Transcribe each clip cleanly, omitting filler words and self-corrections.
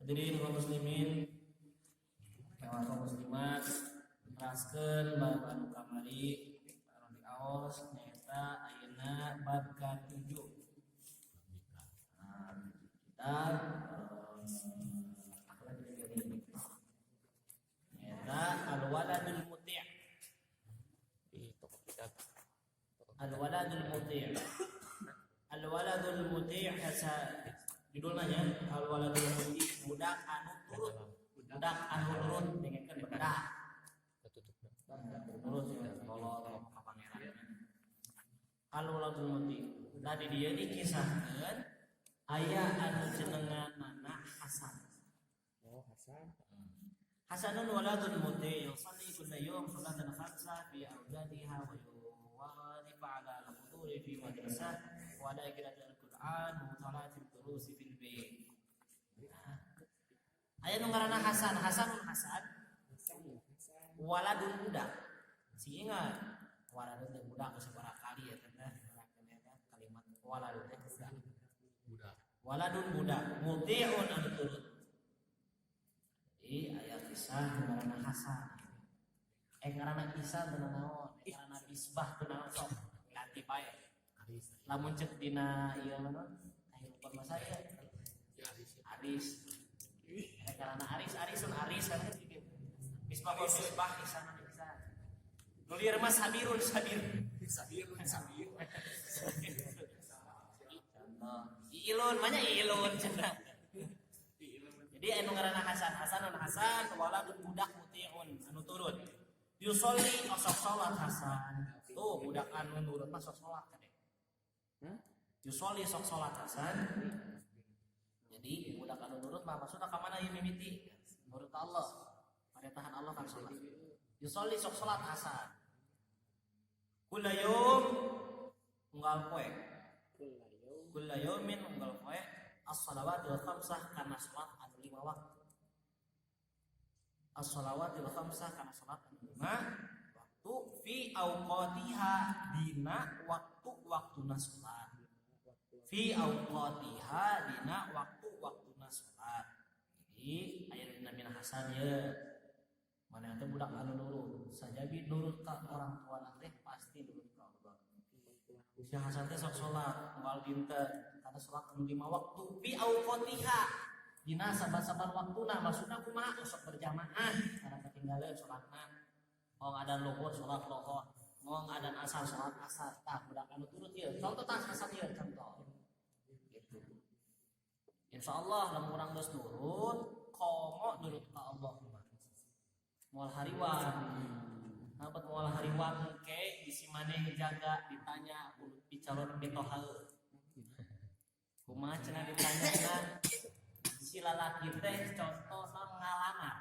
Hadirin kaum muslimin, kaum muslimat, teraskeun bab anu kamari anu diaos nyaeta ayeuna bab ka-7. Nah, kitab apa lagi ini? Nyaeta Al-Waladul Muti'. Di toko kitab. Al-Waladul Muti'. Al-Waladul Muti' asa judulnya nya Al-Waladul Muti', budak anu turut. Budak anu nurut, dengekeun budak. Tutup. Nurut ya, kolot ka pangeran. Al-Waladul Muti'. Nah, di dieu dikisahkeun aya anu jenenganana Hasan. Oh, Hasan. Hasanun waladun muti yusalli kulla yawm salatan khamsah fi awqatiha wa yuwadhifu ala al-huduri fi madrasah wa ala qira'ati al-Qur'an wa mutala'ati durusi fil bait. Aya nu ngaranna Hasan, Hasanun Hasan, waladun budak. Si ingat, waladun teh budak sabaraha kali ya teh kalimat waladun teh budak. Budak. Waladun budak, muti'un anu turut. Jadi aya kisah ngaranna Hasan. Ngaranna Isa teu naon, ngaranna Misbah teu naon, sok ganti bae. Aris. Lamun cek dina ieu naon kahirupan masa ya Ya, Aris. Aris. Ngaranna Aris, Arisun Aris kan gitu. Misbah kok Misbah, Isa mah Isa. Nu lieur mah Sabirun Sabir. Sabirun Sabir. Contoh. Ilun, mana Ilun cenah. Jadi anu ngaranna Hasan, Hasanun Hasan, waladun budak muti'un anu turut. Yusolli osok salat Hasan. Tuh budak anu nurut mah sok salat kade. Hmm? Yusolli sok salat Hasan. Jadi budak anu nurut mah maksudna ka mana ieu mimiti? Nurut ka Allah. Parentahan Allah kan salat. Yusolli sok salat Hasan. Kulla yaum unggal poe. Kulla yaumin unggal poe as-salawatul khamsah kana salat anu lima waktu. As-salawatul khamsah kana salat anu lima waktu fi awqatiha dina waktu-waktuna salat. Fi awqatiha dina waktu-waktuna salat. Jadi aya dina mina Hasan ye. Mana teh budak anu nurut, sajabi nurut ka orang tua teh pasti nurut ka Allah. Si Hasan teh sok salat unggal dinten karena salat anu lima waktu fi awqatiha dina saban-saban waktuna, maksudna kumaha? Sok berjamaah karena ketinggalan salatna. Ngong adan luhur salat lohor, ngong adan asar salat asar. Tah budak anu turut ieu contoh, tah Hasan ieu contoh gitu. Insyaallah lamun urang geus nurut, komo nurut ka Allah mah moal hariwang. Dapat moal hariwang ke bisi maneh jaga ditanya di calon mitoha kumaha cenah, ditanya si lalaki teh contohna ngalamar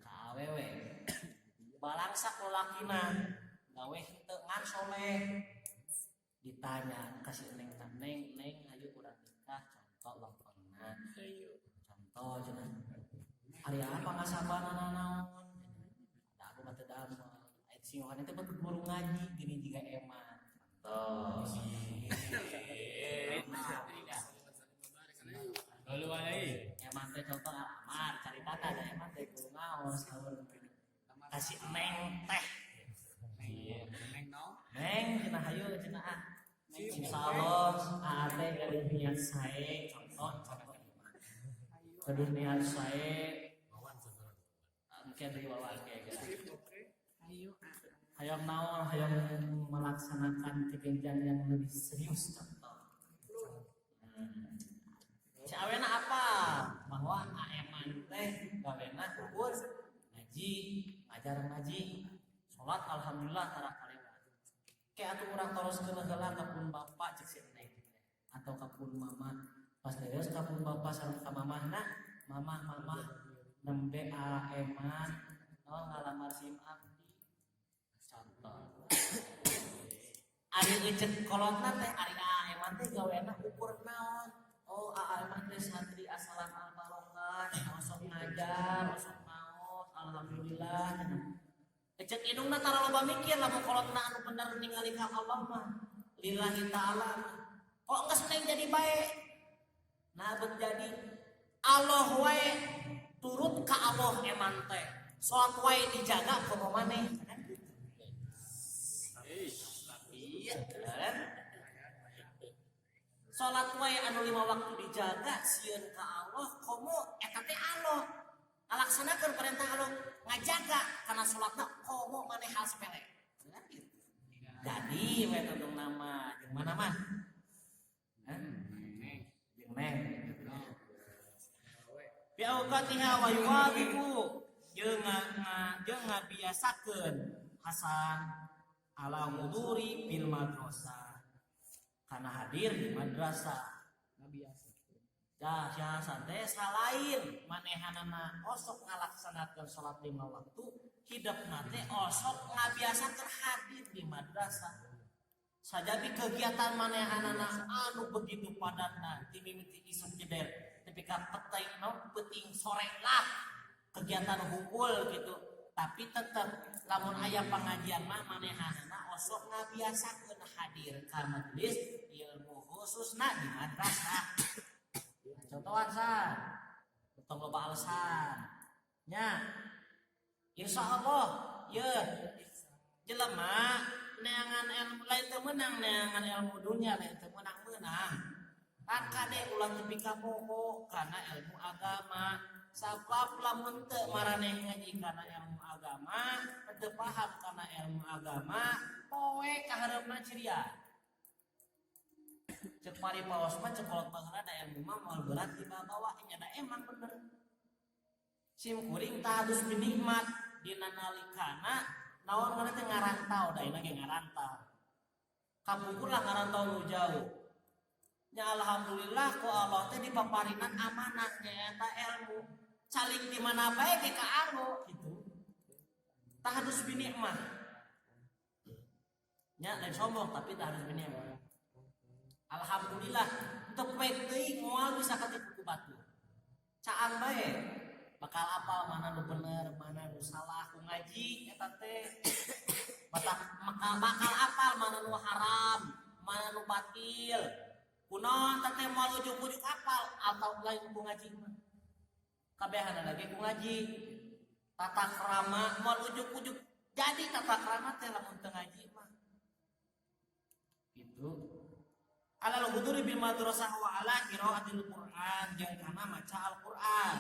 ka awewe, balangsak lalakina gawe henteu ngan soleh. Ditanya kasih neng, "Neng, neng, ayo urang nikah," contoh lempengna, contoh cenah, "Ari apa ngasabana naon?" Da aku mah teu damel. Aya si Yohan teh bet guru ngaji gini jiga eman, contoh. Lalu wae. Eman teh contoh alamar carita teh ada eman teh guru ngaos kasih neng teh. Neng no. "Neng," cenah, "hayu," cenah, "ah, insyaallah aa teh gaduh niat sae," contoh, contoh gaduh niat sae. Wawan contoh. Engke deui wawan kayak gitu. Hayang naon, hayang melaksanakan ke jenjang yang lebih serius, contoh. Si awena apa bahwa aeman teh gawena ukur ngaji, ngajar ngaji, salat alhamdulillah tara kalewat. Kayak atuh urang teroskeun heula ka pun bapak, cek si neng atau ka pun mama. Pas beres ka pun bapak sareng ka mamahna, "Mamah, mamah, nembe aeman oh ngalamar sim abdi," contoh. Ari eceuk kolotna teh, ari aeman teh gawena ukur naon? Oh, aeman teh santri asalam al barokah, osok ngajar, osok maot, alhamdulillah. Eceuk indungna tara loba mikir. Lamun kolotna anu bener ningali ka Allah mah, lillahi ta'ala, kok geus neng jadi bae. Nah, bet jadi. Allah wae, turut ka Allah eman teh. Salat wae dijaga komo maneh kan gitu. Iya kan? Salat wae anu lima waktu dijaga sieun ka Allah, komo eta teh Allah ngalaksanakeun perintah Allah, ngajaga karena salatna, komo maneh hal sepele kan gitu. Jadi we tentang nama jeung mana mah? Hah? Jeung neng. Fi awqatiha wa yuwadhibu, jeung ngabiasakeun Hasan, ala huduri bil madrasah, karena hadir di madrasah. Biasa. Dah si Hasan teh salain manehanana osok ngalaksanakeun salat lima waktu, hidupna teh osok ngabiasakeun hadir di madrasah. Sajabi kegiatan manehanana anu begitu padatna, ti mimiti isuk jeder tepi ka peting no peuting sore lah kegiatan hungkul gitu, tapi tetep lamun aya pengajian mah manehanana osok ngabiasakeun hadir ka majelis ilmu, khususna di madrasah. Contohan san tong loba alasan nya. Insya Allah ye jelema neangan ilmu lain teu meunang, neangan ilmu dunia lain teu meunang, meunang kan kade ulah tepi ka poho karena ilmu agama. Sabab lamun teu maraneh ngaji kana ilmu agama, teu paham kana ilmu agama, poe kahareupna ceria. Cek pari paos mah, cek kolot baheula, da ilmu mah moal berat dibawa nya. Da emang bener, sim kuring tahadus binikmat dina nalikana naon ngaranna teh ngarantau. Da ayeuna ge ngarantau, kapungkur lah ngarantau nu jauh nya. Alhamdulillah ku Allah teh dipaparinan amanah, nyaeta ilmu. Calik di mana bae ge kaanggo gitu. Tahadus binikmah nya, lain sombong, tapi tahadus binikmah. Alhamdulillah teu poek teuing moal bisa katipu ku batur. Caang bae bakal apal mana nu bener, mana nu salah ku ngaji eta teh. Batak bakal bakal apal mana nu haram, mana nu batil. Kunaon teh moal ujug-ujug apal atau lain ku ngaji mah. Kabehanna lagi ku ngaji. Tata krama moal ujug-ujug jadi tata krama teh lamun teu ngaji mah. Gitu. Alal huduri bil madrasah wa ala qiraatil Qur'an, jeung kana maca Al-Qur'an.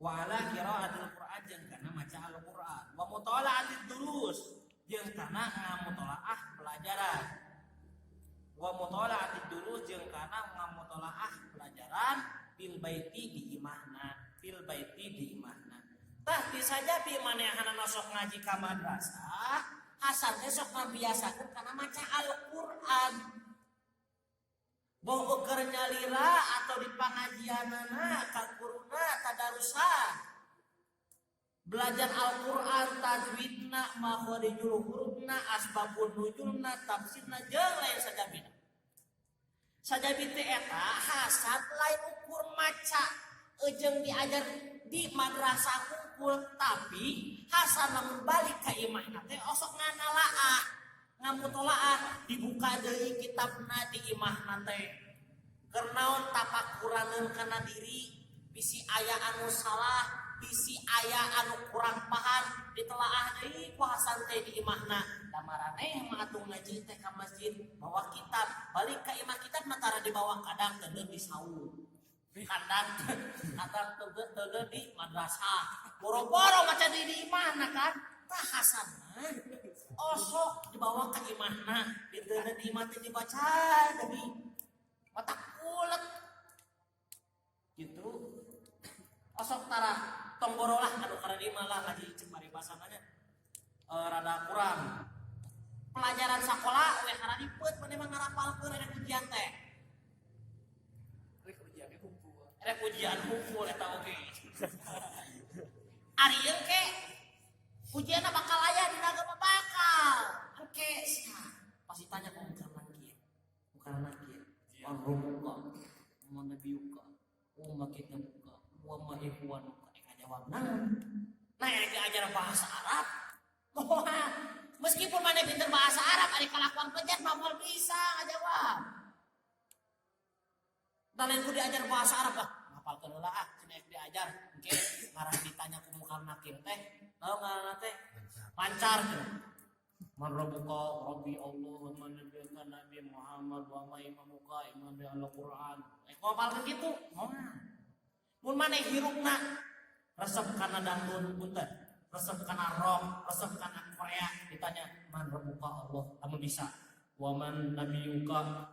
Wa ala qiraatil Qur'an, jeung kana maca Al-Qur'an. Wa muthala'atid durus, jeung kana ngamutolaah pelajaran. Wa muthala'atid durus, jeung kana ngamutolaah pelajaran, fil baiti, di imahna, fil baiti, di imahna. Tah bisa jadi manehanana sok ngaji ka madrasah, Hasan teh sok ngabiasakeun kana maca Al-Qur'an. Boh keur nyalira atau di pangajianana ka guruna tadarusan. Belajar Al-Qur'an, tajwidna, makharijul hurufna, asbabun nuzulna, tafsirna, jeung lain sajabina. Sajabi teh eta Hasan lain ukur maca jeung diajar di madrasah hungkul, tapi Hasan lamun balik ka imahna teh osok nganalaah, ngamutolaah, dibuka deui kitabna di imahna teh. Keur naon? Tapakuraneun kana diri, bisi aya anu salah, bisi aya anu kurang paham, ditelaah deui ku Hasan teh di imahna. Da maraneh mah atuh ngaji teh ka masjid bawa kitab, balik ka imah kitab mah tara dibawa, kadang teu di saung, kadang kadang teu di madrasah, boro-boro maca di imahna kan. Tah Hasan mah osok dibawa ke imahna, diteundeun di imah teh, dibaca deui, mata kulet gitu. Osok tara tong boro lah anu karena di lah ngaji, cek paribasana nya rada kurang pelajaran sekolah we hararipet maneh mah ngarapalkeun rek ujian teh. Rek ujiannya kumpul. Rek ujian kumpul eta oge. Ari ieu ke ujianna bakal aya dina agama, bakal engke sia pasti tanya ku munkar nakir, munkar nakir, wa rabbuka wa nabiyuka wa ma kitabuka wa ma ikhwanuka, jawab naon? Nah, rek diajar bahasa Arab moal, meskipun mana pinter bahasa Arab, ari kalakuan bejat mah moal bisa ngajawab. Da lain ku diajar bahasa Arab ah. Apalkeun heula ah, cenah diajar. Engke ngarah ditanya ku mungkar nakir teh, naon ngaranna teh? Lancar cenah. Man rabbuka? Rabbi Allah wa man nabiyuka? Nabi Muhammad. Wa ma imamuka? Imam bi Al-Qur'an. Eh, kok apalkeun kitu? Moal. Mun maneh hirupna resep kana dangdut, punten, resep kana rock, resep kana Korea, ditanya man rabbuka? Allah. Lamun bisa wa man nabiyuka?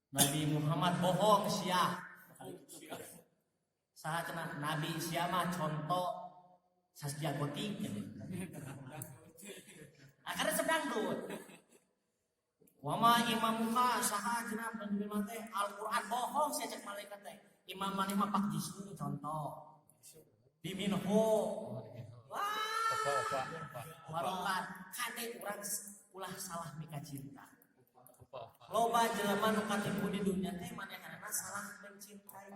Nabi Muhammad, bohong sia. Saha cenah nabi sia mah? Contoh Zaskia Gotik. Akhirnya resep dangdut. Wama imamuka? Saha cenah nabi mah teh? Al-Qur'an. Bohong sia, cek malaikat teh. Imam maneh mah Pak Jisoo, contoh Lee Min Ho. Wah. Opa, opa, opa. Marokan kade urang ulah salah mika cinta. Opa, opa. Loba jelema nu katipu di dunia teh manehna salah mencintai,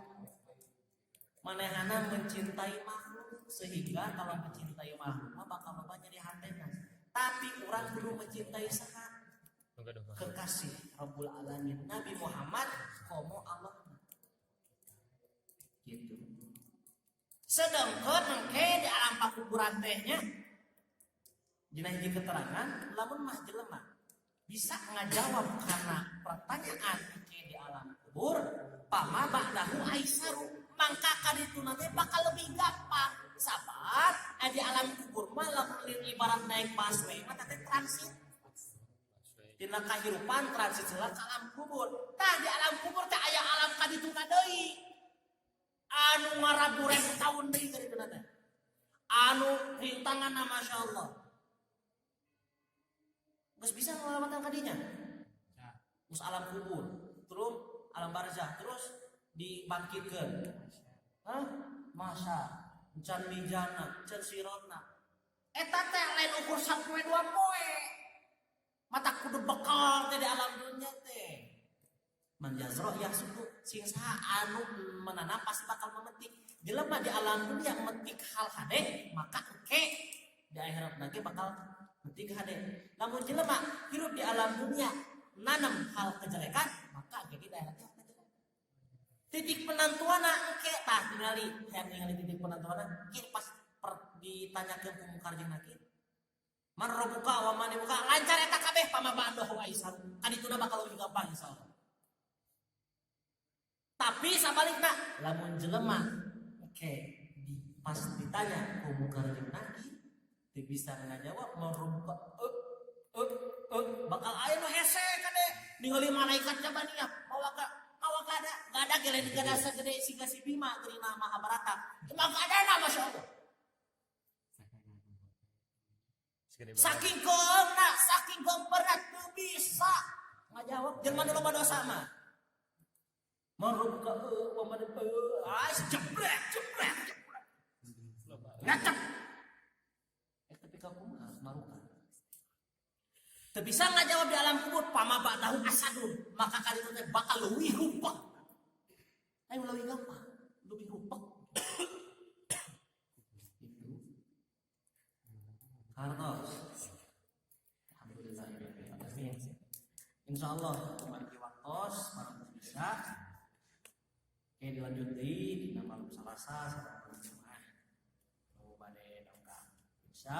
manehna mencintai makhluk, sehingga kalau mencintai makhluk mah bakal loba nyeri hatena. Tapi urang kudu mencintai saha? Tunggu dong. Kekasih Rabbul Alamin, Nabi Muhammad, komo Allah gitu. Sedangkan engke di alam pakuburan tehnya, dina hiji keterangan, lamun mah jelema bisa ngajawab karena pertanyaan engke di alam kubur, fama ba'dahu aisaru, mangka kadituna teh bakal lebih gampang, sabab di alam kubur mah lamun ibarat naik busway mah teh transit tina kahirupan, transit heula ka alam kubur. Tah, di alam kubur teh aya alam kadituna deui anu ngarabu-rebu tahun deui kadituna teh, anu rintanganna masya Allah. Geus bisa ngelewatan kadinya, terus alam kubur, terus alam barzah, terus dibangkitkan. Hah? Masa can mijana, can sirotna, eta teh lain ukur sapoe dua poe. Mata kudu bekal teh di alam dunia teh. Man yazro yahsudu, sing saha anu menanam pasti bakal memetik. Jelema di alam dunia metik hal hade, maka engke di akhirat nanti bakal metik hade. Lamun jelema hirup di alam dunia nanam hal kejelekan, maka engke di akhirat kejelekan. Titik penentuan engke tah tingali, hayang ningali titik penentuan engke pas ditanyakeun ku mungkar jeung nakir. Man rabbuka wa man nabiyuka, lancar eta kabeh. Fama ba'dahu aisar, kadituna bakal lebih gampang, insyaallah. Tapi sabalikna, lamun jelema oke di, pas ditanya ku mungkar jeung nakir teu bisa ngajawab man rabbuka, eh eh eh, bakal aya nu hese kade ningali malaikat jabaniyah mawa ka mawa gada gada gele gada segede siga si Bima geuning Mahabharata, cuma gadana masya Allah. Segede banget. Saking keuna, saking gemperna teu bisa ngajawab. Jelema nu loba dosa mah marubka wa man ah jebret jebret jebret ngacep. Eh, tapi kumaha maruka teu bisa ngajawab di alam kubur, fama ba'dahu asadun, maka kali itu teh bakal leuwih rumpek. Ayo, leuwih gampang, lebih rumpek itu hartos. Alhamdulillah. Insya Allah kemarin waktos barang bisa. Oke, dilanjut deui dina malam Salasa sareng malam Jumat. Nu bade dongkap bisa.